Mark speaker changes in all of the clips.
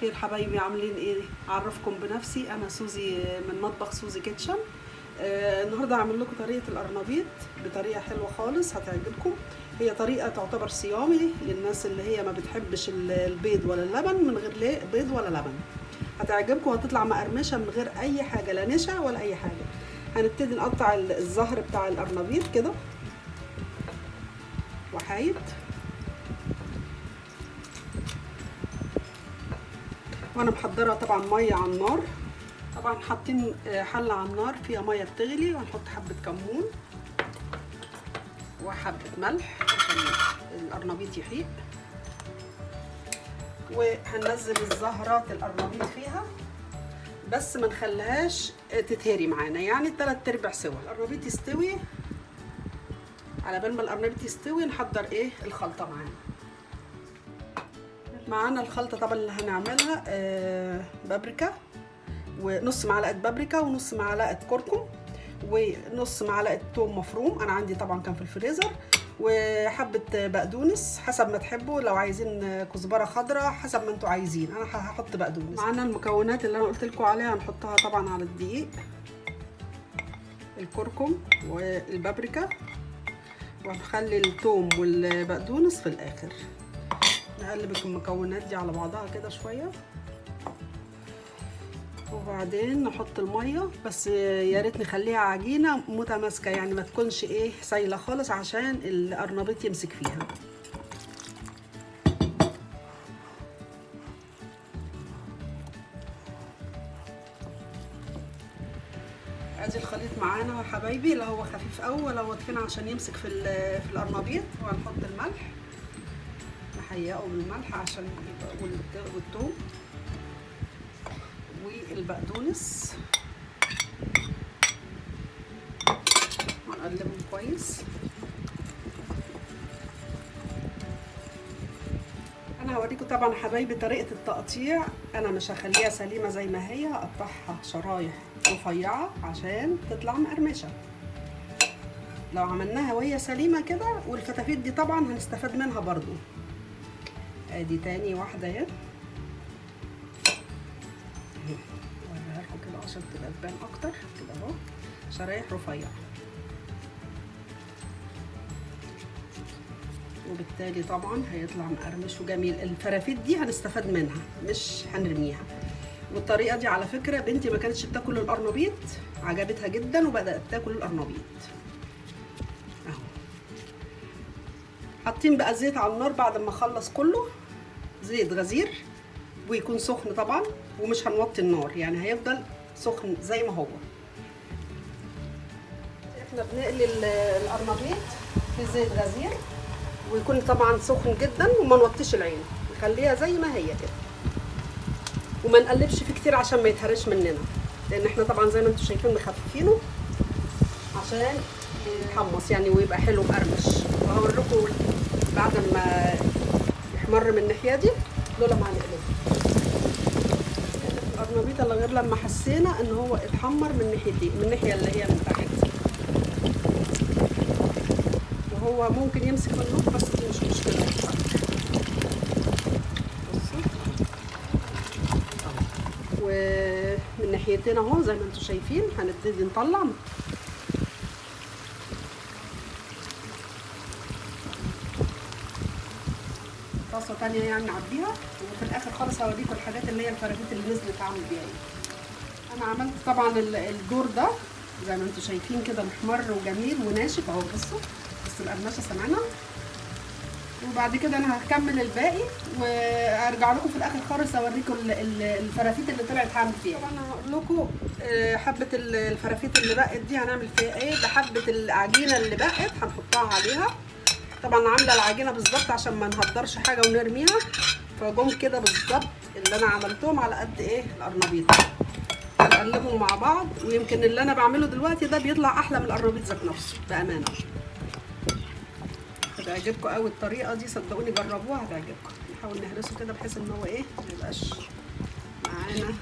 Speaker 1: الخير حبايبي، عاملين ايه؟ اعرفكم بنفسي، انا سوزي من مطبخ سوزي kitchen. النهارده هعمل لكم طريقه القرنبيط بطريقة حلوة خالص هتعجبكم. هي طريقه تعتبر صيامي للناس اللي هي ما بتحبش البيض ولا اللبن، من غير بيض ولا لبن. هتعجبكم وهتطلع مقرمشه من غير اي حاجة، لا نشا ولا اي حاجة. هنبتدي نقطع الزهر بتاع القرنبيط كده وحايد، وانا محضرة طبعا مية على النار. طبعا حاطين حله على النار فيها مية بتغلي، وهنحط حبه كمون وحبه ملح عشان القرنبيط يحيق، وهننزل الزهرات القرنبيط فيها، بس ما نخليهاش تتهري معانا، يعني 3/4 سوا. القرنبيط يستوي، على بال ما القرنبيط يستوي نحضر ايه الخلطة معانا. معانا الخلطة طبعا اللي هنعملها بابريكا، ونص معلقه بابريكا، ونص معلقه كركم، ونص معلقه ثوم مفروم، انا عندي طبعا كان في الفريزر، وحبه بقدونس حسب ما تحبوا، لو عايزين كزبره خضراء حسب ما انتوا عايزين، انا هحط بقدونس. معانا المكونات اللي انا قلت لكم عليها، هنحطها طبعا على الدقيق، الكركم والبابريكا، وهنخلي الثوم والبقدونس في الاخر. نقلب المكونات دي على بعضها كده شوية، وبعدين نحط المية، بس يا ريت نخليها عجينه متماسكة، يعني ما تكونش ايه سايله خالص عشان القرنبيط يمسك فيها. ادي الخليط معانا يا حبايبي، لا هو خفيف قوي ولا هو تخين عشان يمسك في القرنبيط. وهنحط الملح، نحيقه بالملح عشان يبقى، والثوم والبقدونس، ونقلبهم كويس. انا هوريكم طبعا حبايبي طريقه التقطيع، انا مش هخليها سليمة زي ما هي، هقطعها شرايح رفيعة عشان تطلع مقرمشه. لو عملناها وهي سليمة كده، والفتافيت دي طبعا هنستفاد منها برضو. ادي تاني واحدة اهي، اوريها لكم كده عشان تبقى تبان اكتر كده اهو، شرايح رفيعة، وبالتالي طبعا هيطلع مقرمش وجميل. الفرافيت دي هنستفاد منها مش هنرميها. والطريقة دي على فكرة بنتي ما كانتش بتاكل القرنبيط، عجبتها جدا وبدات تاكل القرنبيط اهو. حاطين بقى زيت على النار بعد ما اخلص كله، زيت غزير ويكون سخن طبعا، ومش هنوطي النار، يعني هيفضل سخن زي ما هو. احنا بنقلي القرنبيط في زيت غزير ويكون طبعا سخن جدا، وما نوطيش العين، نخليها زي ما هي كده، وما نقلبش فيه كتير عشان ما يتهرش مننا، لان احنا طبعا زي ما انتم شايفين مخففينه عشان يتحمص يعني ويبقى حلو مقرمش. وهوريكم بعد ما يحمر من الناحية دي لولا ما هنقلبه القرنبيط، الا غير لما حسينا ان هو اتحمر من ناحيتين، من الناحية اللي هي من تحت، وهو ممكن يمسك من النص بس دي مش مشكلة. بصوا ومن ناحيتين اهو زي ما انتم شايفين هنبتدي نطلع. طاسه تانية يعني نعبيها، وفي الاخر خالص هوريكم الحاجات اللي هي الفرافيت اللي نزلت اعمل بيها ايه. انا عملت طبعا الدور ده زي ما انتم شايفين كده محمر وجميل وناشف اهو، بصوا بس القرمشه سامعينها. وبعد كده انا هكمل الباقي وارجع لكم في الاخر خالص اوريكم الفرافيت اللي طلعت هعمل فيها. طبعا هقول لكم حبه الفرافيت اللي بقت دي هنعمل فيها ايه. بحبه العجينة اللي بقت هنحطها عليها، طبعا عامله العجينة بالظبط عشان ما نهدرش حاجة ونرميها، فجم كده بالظبط اللي انا عملتهم على قد ايه القرنبيط. هنقلبهم مع بعض، ويمكن اللي انا بعمله دلوقتي ده بيطلع احلى من القرنبيط ذات نفسه بامانه. هتعجبكم قوي الطريقة دي، صدقوني جربوها هتعجبكم. نحاول نهرسه كده بحيث ان هو ايه ما يبقاش معانا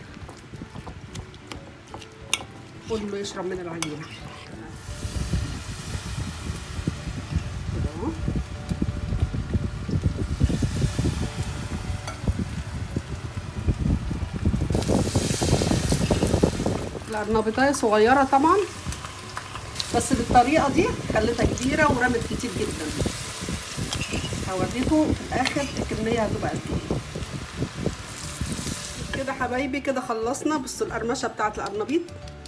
Speaker 1: كله يشرب من العجينة كده اهو. القرنبيطايه صغيرة طبعا، بس بالطريقة دي خليتها كبيرة ورمت كتير جدا. هوريكم في الاخر الكمية هتبقى قد ايه. كده حبايبي كده خلصنا. بصوا القرمشه بتاعت القرنبيط،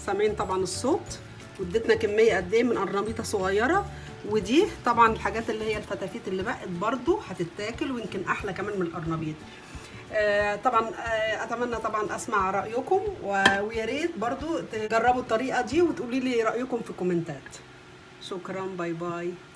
Speaker 1: سامعين طبعا الصوت، واديتنا كمية قد ايه من قرنبيطه صغيرة. ودي طبعا الحاجات اللي هي الفتافيت اللي بقت برضو هتتاكل، ويمكن احلى كمان من القرنبيط. طبعا اتمنى طبعا اسمع رايكم، ويا ريت برضو تجربوا الطريقة دي وتقولي لي رايكم في الكومنتات. شكرا، bye bye.